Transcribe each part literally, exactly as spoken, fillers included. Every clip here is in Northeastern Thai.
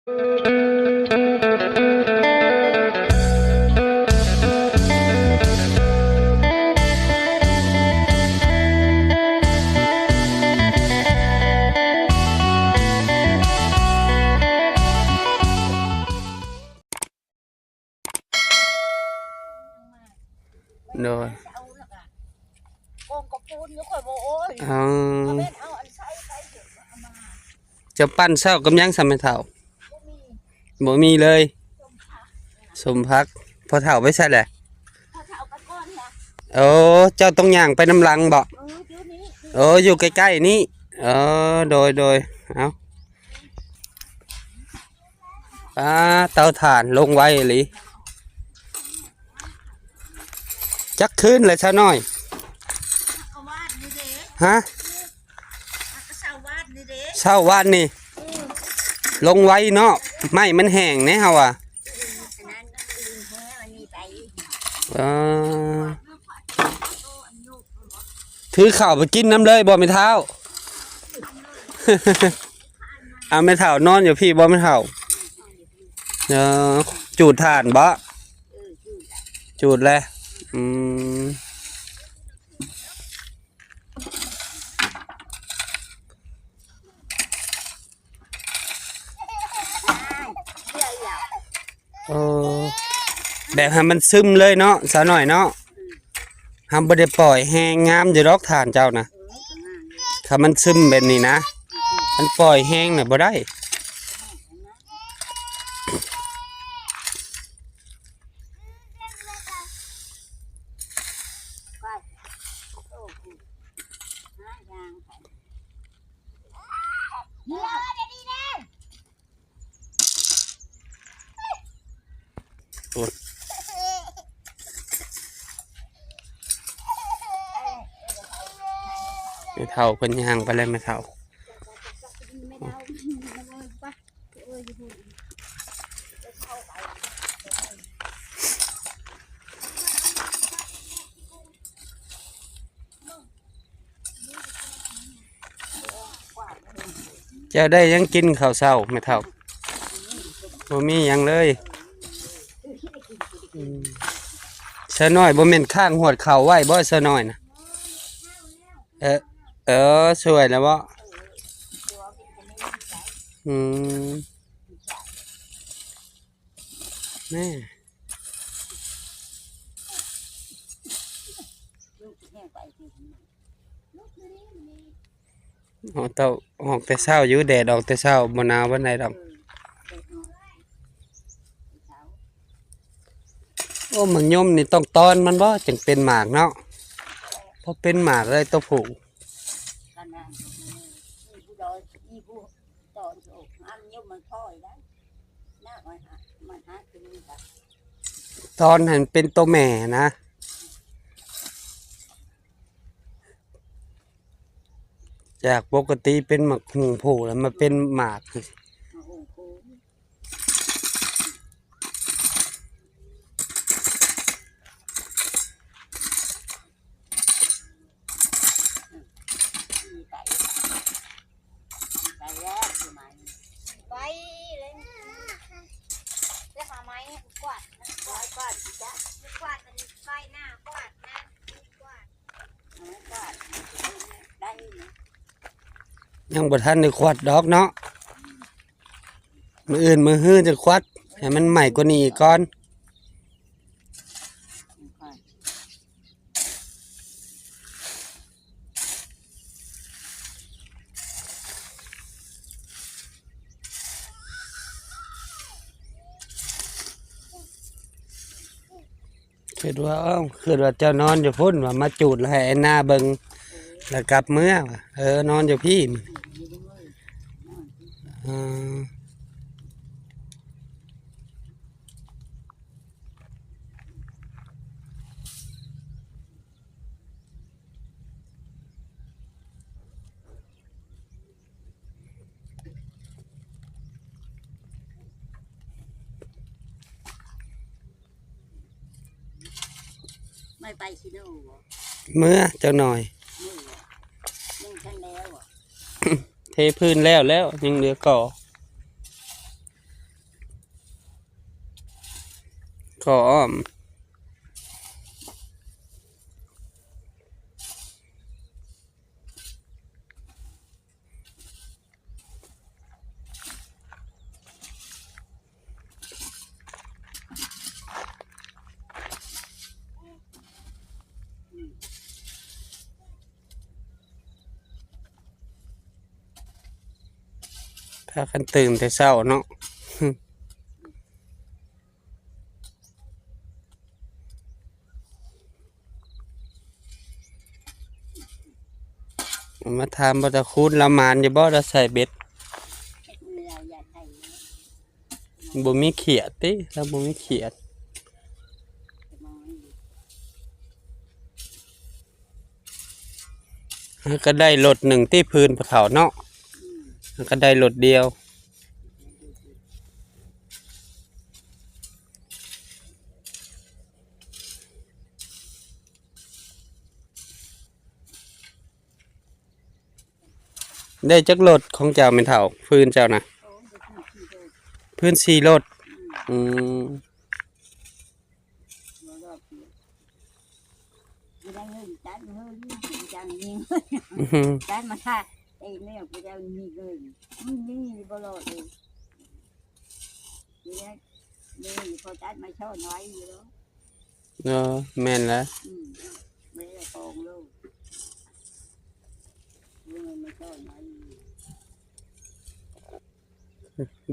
โดย กองกระปูนอยู่ข่อยบ่โอ้ย อ๋อ เอาแม่นเอาอันใส่ไปเถอะ เอามา จะปั้นเช้ากับหยังซะแม่เฒ่า บ่มี บ่มีเลย สมผัก สมผัก พ่อเฒ่าไปใส่แหละ พ่อเฒ่าไปก่อนนะ โอ้ เจ้าต้องย่างไปนำหลังบ่ เออ อยู่นี่ โอ้ อยู่ใกล้ๆนี่ เออ โดย โดย เอา อ่า เตาถ่านลงไวอีหลี จักคืนเลยซะหน่อย เอาวาดนี่เด้ ฮะ เอาก็เช้าวาดนี่เด้ เช้าวานนี่ อืม ลงไวเนาะ ไม้มันแห้งแน่เฮาอ่ะ อันนั้นก็คือแห้งอันนี้ไป เออ ถือข้าวไปกินนำเลยบ่แม่เฒ่า เอาแม่เฒ่านอนอยู่พี้บ่แม่เฒ่า เออ จูดถ่านบ่ จูดแล้ว อืม โอ้ แบบให้มันซึมเลยเนาะ สาวน้อยเนาะ เฮาบ่ได้ปล่อยแห้ง งามอยู่ดอกถ่านเจ้านะ ถ้ามันซึมแบบนี้นะ มันปล่อยแห้งน่ะบ่ได้ โอ้ย แม่เฒ่าเพิ่นย่างไปแล้วแม่เฒ่า เจ้าได้หยังกินข้าวเช้าแม่เฒ่า บ่มีหยังเลย อืม สาวน้อยบ่แม่นค้างหวดข้าวไว้บ่สาวน้อยนะ เออ เออ สวยแล้วบ่ อืม แม่ ออกแต่ ออกแต่เช้าอยู่ แดดออกแต่เช้า บ่หนาวปานใดดอก โอ้ หมากยมนี่ต้องตอนมันบ่ จั่งเป็นหมากเนาะ พอเป็นหมากเลยตัวผู้ ตอนให้มันเป็นตัวแม่นะ จากปกติเป็นหมากฮูงผู้แล้วมาเป็นหมาก ไปเลย ไปเลย ไปหาไม้กวาดนะ ไม้กวาดจ้ะ ไม้กวาดมันไปหน้ากวาดนะ ไม้กวาด ไม้กวาด ได้อยู่นะ ยังบ่ทันได้กวาดดอกเนาะ มื้ออื่นมื้อฮื้อจะกวาด ให้มันใหม่กว่านี้อีกก่อน คิดว่า เอ้า คิดว่าเจ้านอนอยู่พุ้น ว่ามาจูดแล้วให้ไอ้นาเบิ่ง แล้วกลับเมือ ว่า เออ นอนอยู่พี้ อืม ไม่ไปชิโน่บ่ เมือจักหน่อย เมือ ยังทันแล้วบ่ เทพื้นแล้ว แล้วยังเหลือก่อ ก็อ้อม พากันตื่นแต่เช้าเนาะ มาถามบ่าวตาคูณ ลาวหมานอยู่บ่ ลาวใส่เบ็ด บ่มีเขียดติ ลาวบ่มีเขียด หาก็ได้รถหนึ่งติ พื้นผู้เฒ่าเนาะ หาก็ได้รถเดียว ได้จักรถของเจ้าแม่เฒ่า พื้นเจ้านะ พื้นสี่รถ อืม บ่ได้เงินตัดเงินจังยิง อือหือ ตัดมาค่ะ ไอ้แม่กูจะมีเงิน มันมีบ่รอดเลย ทีนี้นี่พอตัดมาช่อน้อยอยู่แล้ว เออ แม่นแล้ว อืม ไม่ได้กองลูก นี่มันมาช่อน้อยอยู่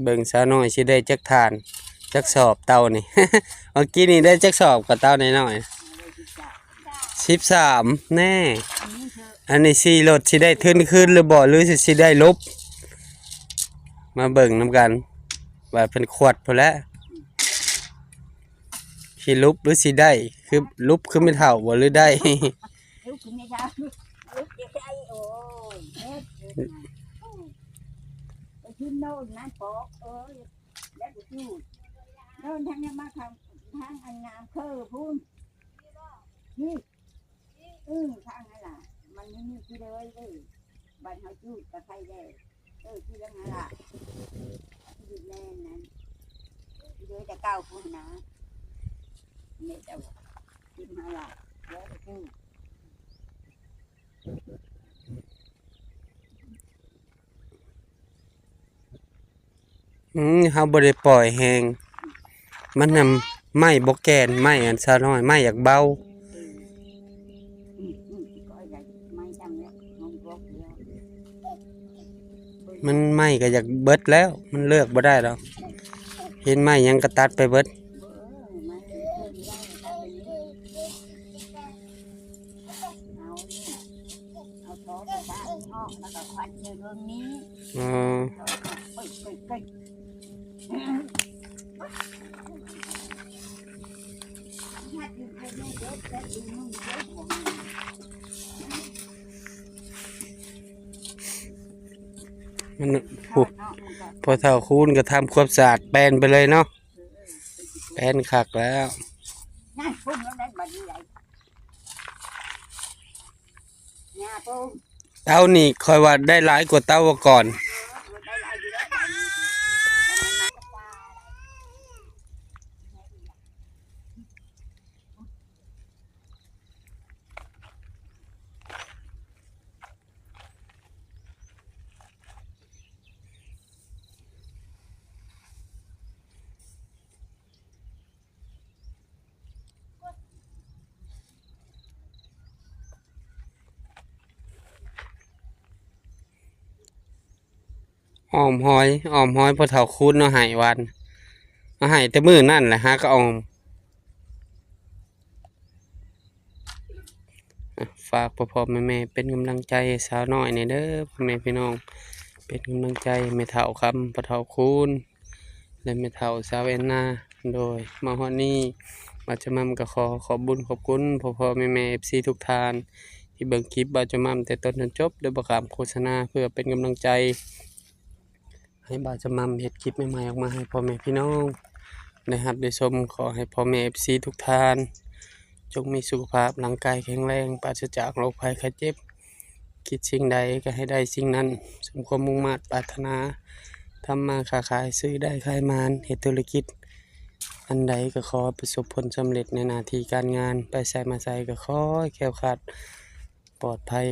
เบิ่งสาวน้อยสิได้จักถ่าน จักสอบเต่านี่ เมื่อกี้นี่ได้จักสอบกับเต่าน้อยๆ สิบสาม แน่ อันนี้สี่รถสิได้ทุนคืนหรือบ่ หรือสิ สิได้ลบ มาเบิ่งนำกัน ว่าเพิ่นขวดพู้นแหละ สิลบหรือสิได้ คือลบคือแม่เฒ่าบ่ หรือได้ ลุกขึ้นไม่ได้ ลุกจะได้ โอ้ย เฮ็ด เฮ็ด ไปขึ้นโน่นนั่นปอก เอ้ย แล้วไปจูด โน่นทางนี้มาทาง ทางอันงามคือพู้น นี่ เออ ทางนั้นล่ะ มันไม่มีที่เลย เออ บ้านเฮาจูดกับไฟแดง เออ ที่เรื่องนั้นล่ะ ที่แม่นั้น ที่เรื่องแต่เก่าพู้นนะ เนี่ยเจ้า ที่มาล่ะ แล้วไปจูด อืม เฮาบ่ได้ปล่อยแฮง มันนำไม้บ่แก่น ไม้อันสาวน้อย ไม้อยากเบา มันไม้ก็อยากเบิดแล้ว มันเลือกบ่ได้ดอก เห็นไม้หยังก็ตัดไปเบิด เอานี่ เอาท้องไปบ้านนอกแล้วก็ควันใส่เรื่องนี้ อ๋อ เฮ้ย เฮ้ย เฮ้ย มัน ผู้ พ่อเฒ่าคูณก็ทำความสะอาดแปลนไปเลยเนาะ แปลนคักแล้ว นั่นพุ่งแล้วได้บัดนี้ใหญ่ เนี่ยพุ่ง เต่านี่ค่อยว่าได้หลายกว่าเต่าก่อน เออ ได้หลายอยู่แล้ว อ้อมหอย อ้อมหอยพ่อเฒ่าคูณเนาะ ให้หวาน เอาให้แต่มื้อนั่นแหละ หาก็อ้อม อ่ะ ฝากพ่อๆแม่ๆเป็นกำลังใจให้สาวน้อยแหน่เด้อ พ่อแม่พี่น้อง เป็นกำลังใจให้แม่เฒ่าคำ พ่อเฒ่าคูณ และแม่เฒ่าสาวแอนนา โดยมาฮอดนี้ บ่าวจำม่ำก็ขอขอบบุญขอบคุณพ่อๆแม่ๆ เอฟซี ทุกท่าน ที่เบิ่งคลิปบ่าวจำม่ำแต่ต้นจนจบ โดยบ่ข้ามโฆษณา เพื่อเป็นกำลังใจ ให้บ่าวจำม่ำเฮ็ดคลิปใหม่ๆออกมาให้พ่อแม่พี่น้องได้รับได้ชม ขอให้พ่อแม่ เอฟซี ทุกท่าน จงมีสุขภาพร่างกายแข็งแรง ปราศจากโรคภัยไข้เจ็บ คิดสิ่งใดก็ให้ได้สิ่งนั้น สมความมุ่งมาดปรารถนา ทำมาค้าขาย ซื้อได้ขายหมาน เฮ็ดธุรกิจ อันใดก็ขอประสบผลสำเร็จในหน้าที่การงาน ไปไสมาไสก็ขอให้แคล้วคลาดปลอดภัย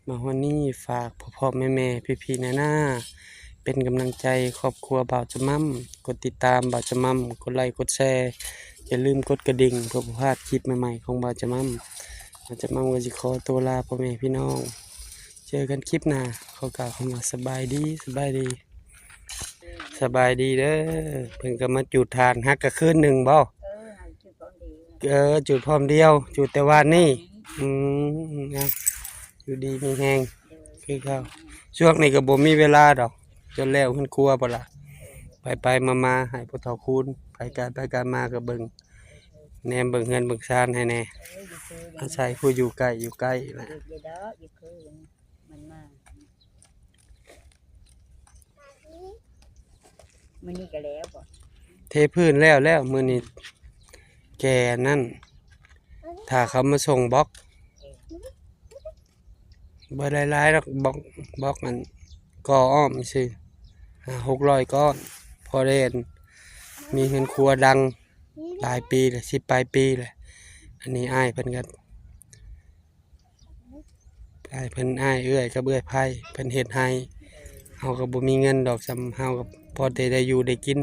มาฮอดนี้ฝากพ่อๆแม่ๆพี่ๆน้าๆ เป็นกำลังใจครอบครัวบ่าวจำม่ำ กดติดตามบ่าวจำม่ำ กดไลค์กดแชร์ อย่าลืมกดกระดิ่งเพื่อบ่พลาดคลิปใหม่ๆของบ่าวจำม่ำ บ่าวจำม่ำก็สิขอตัวลาพ่อแม่พี่น้อง เจอกันคลิปหน้า ขอกล่าวคำว่าสบายดี สบายดี สบายดีเด้อ เพิ่นก็มาจุดถ่าน ฮักก็คืนหนึ่งบ่ เออ จุดพร้อมเดียว เออ จุดพร้อมเดียว จุดแต่วานนี้ อืม นะ อยู่ดีมีแฮง คือเก่า ช่วงนี้ก็บ่มีเวลาดอก จนแล้วเฮือนครัวบ่ล่ะ ไปๆมาๆให้พ่อเฒ่าคูณ ไปไกลไปไกลมาก็เบิ่ง แนมเบิ่งเฮือนเบิ่งซานให้แน่ เออ อยู่คือ อาศัยผู้อยู่ใกล้ อยู่ใกล้นะ อยู่เด้อ อยู่คือ มันมา มื้อนี้ก็แล้วบ่ เทพื้นแล้วแล้ว มื้อนี้แก่นั่น ถ้าเขามาส่งบล็อก บ่ได้หลายดอก บล็อก บล็อกอันก่ออ้อมซื่อ ห้าหกร้อยก้อน พอได้อันมีเฮือนครัวดังหลายปีแล้ว สิบปลายปีแล้ว อันนี้อ้ายเพิ่นก็ อ้ายเพิ่น อ้ายเอื้อยกับเอื้อยไพ เพิ่นเฮ็ดให้ เฮาก็บ่มีเงินดอก ส่ำเฮาก็พอแต่ได้อยู่ได้กิน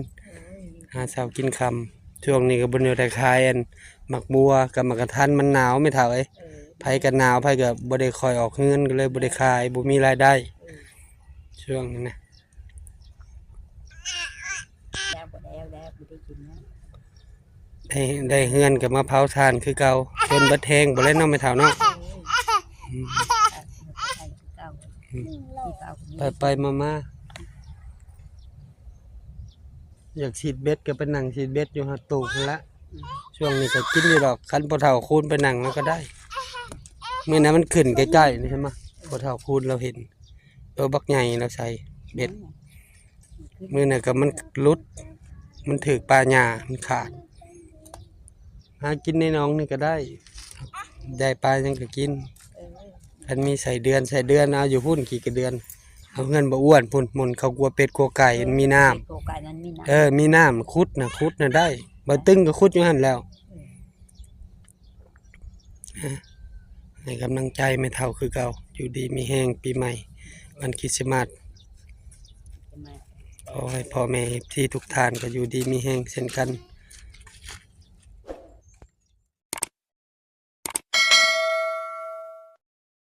หาเช้ากินค่ำ ช่วงนี้ก็บ่ได้ขายอันหมากบัวกับหมากกระทัน มันหนาวแม่เฒ่าเอ้ย เออ ไผก็หนาว ไผก็บ่ได้ค่อยออกเฮือน ก็เลยบ่ได้ขาย บ่มีรายได้ เออ ช่วงนี้นะ แล้วบ่ได้ แล้วบ่ได้กินนะ ได้ ได้เฮือนก็มาเผาถ่านคือเก่า จนเบิดแฮงบ่แล้วเนาะแม่เฒ่าเนาะ เออ อืม เผาถ่านคือเก่า อืม ที่เก่า ไปไปมามา อยากสิดเบ็ดก็ไปนั่งสิดเบ็ดอยู่หาดตูกนั่นละ ช่วงนี้ก็กินอยู่ดอก คันพ่อเฒ่าคูณไปนั่งแล้วก็ได้ มื้อนั้นมันขึ้นใกล้ๆนี่ใช่ไหม พ่อเฒ่าคูณเราเห็น ตัวบักใหญ่เราใส่เบ็ด มื้อนั้นก็มันหลุด มันถืกปลาหญ้า มันขาด หากินในหนองนี่ก็ได้ ได้ปลาหยังก็กิน เออ คันมีไส้เดือน ไส้เดือนเอาอยู่พุ้น ขี้กระเดือน เอาเฮือนบ่อ้วนพุ้น หม่องเขาขัวเป็ดขัวไก่ มันมีน้ำ โกไก่มันมีน้ำ เออ มีน้ำ ขุดน่ะ ขุดน่ะได้ บ่ตึงก็ขุดอยู่หั่นแล้ว เออ อ่ะ ให้กำลังใจแม่เฒ่าคือเก่า อยู่ดีมีแฮง ปีใหม่ วันคริสต์มาส ปีใหม่ ขอให้พ่อแม่เอฟซีทุกท่านก็อยู่ดีมีแฮงเช่นกัน